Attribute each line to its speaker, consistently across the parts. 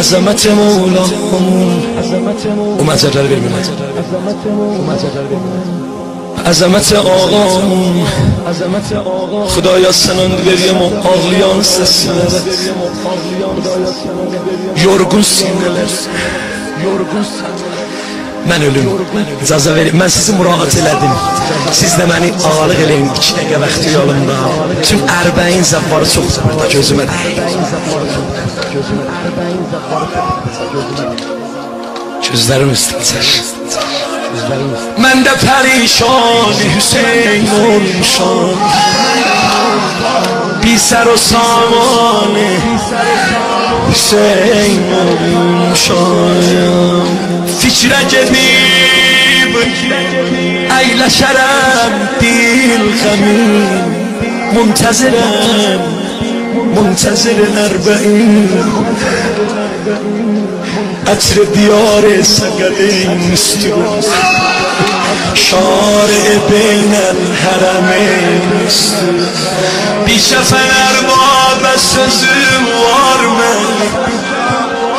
Speaker 1: Əzəmət Mevlamın. O mənzərləri vermir. Əzəmət ağam, Xudaya sənin veriyəm o ağlayan səsinə. Yorgun sinələr, mən ölüm, icazə verin, mən sizi muraat elədim. Siz də məni ağalıq eləyin 2 dəqiqə vaxtı yolunda. Tüm ərbəyin zəvvarı çoxdur burada gözümə dəyir. Gözlərim üstüncər. Mən də pərişan Hüseyin olmuşam. Bir sər o samanı Hüseyin olmuşam. Fikrə gedib əyləşərəm dil qəmin. Muntəzirəm, muntəzir ərbəin. Ətr diyar səqəlin üstü, şarə beynəl hərəmin üstü. Bir şəfən ərbabə sözüm var mənim.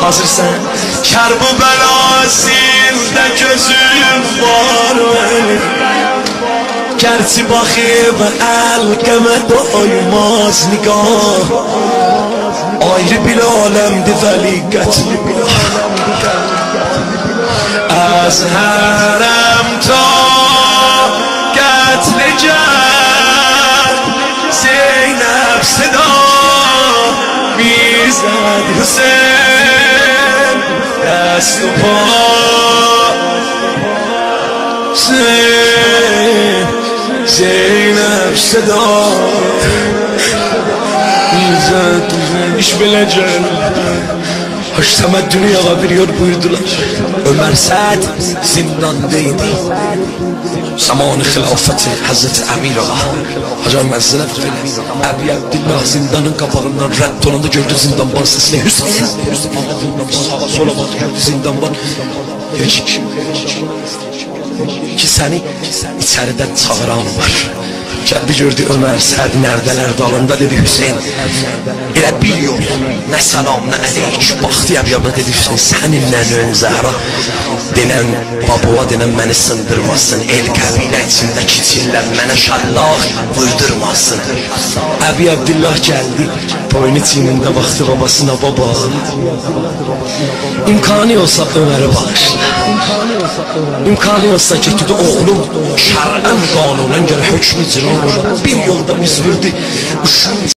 Speaker 1: Hazırsan? Kərbu bəlasində gözüm var mənim. Gerçi baxıb əl qəmə doymaz nigah. Ayrı bir aləmdir vəli qətli bir. Az hərəm ta qətli gəl, Zeynəb səda mizəd Hüseyin dəst u pa. Zeynəb səda mizəd. İş belə gəl. Haştəməddünü yağa veriyor buyurdular. Ömer Səd zindandaydı. Zamanı xilafəti Həzrəti Əmir ağa. Hacar mənzilə belə. Əbi Əbdillah zindanın qabağından rədd olanda gördü zindanban sesini. Hüseyin sağa sola baxdı gördü zindanban. Dedi ki səni içəridən çağıran var. Gəldi gördü Ömer Səd nərdələr dalında dedi Hüseyin. Elə bir yol, nə salam, nə əleyk. Baxdı əbiyabına dedi Hüseyin, sənin nənön Zəhra denən, babova denən məni sındırmasın. El qəbilə içində kiçillər mənə şallaq vurdurmasın. Əbi Əbdillah gəldi, boynu çiynində baxdı babasına, baba, İmkanı olsa Ömer'i bağışla. İmkanı olsa ki, dedi oğlum, şərən qanunən gələ hökmü icra olur. Bir yolda biz vurdu.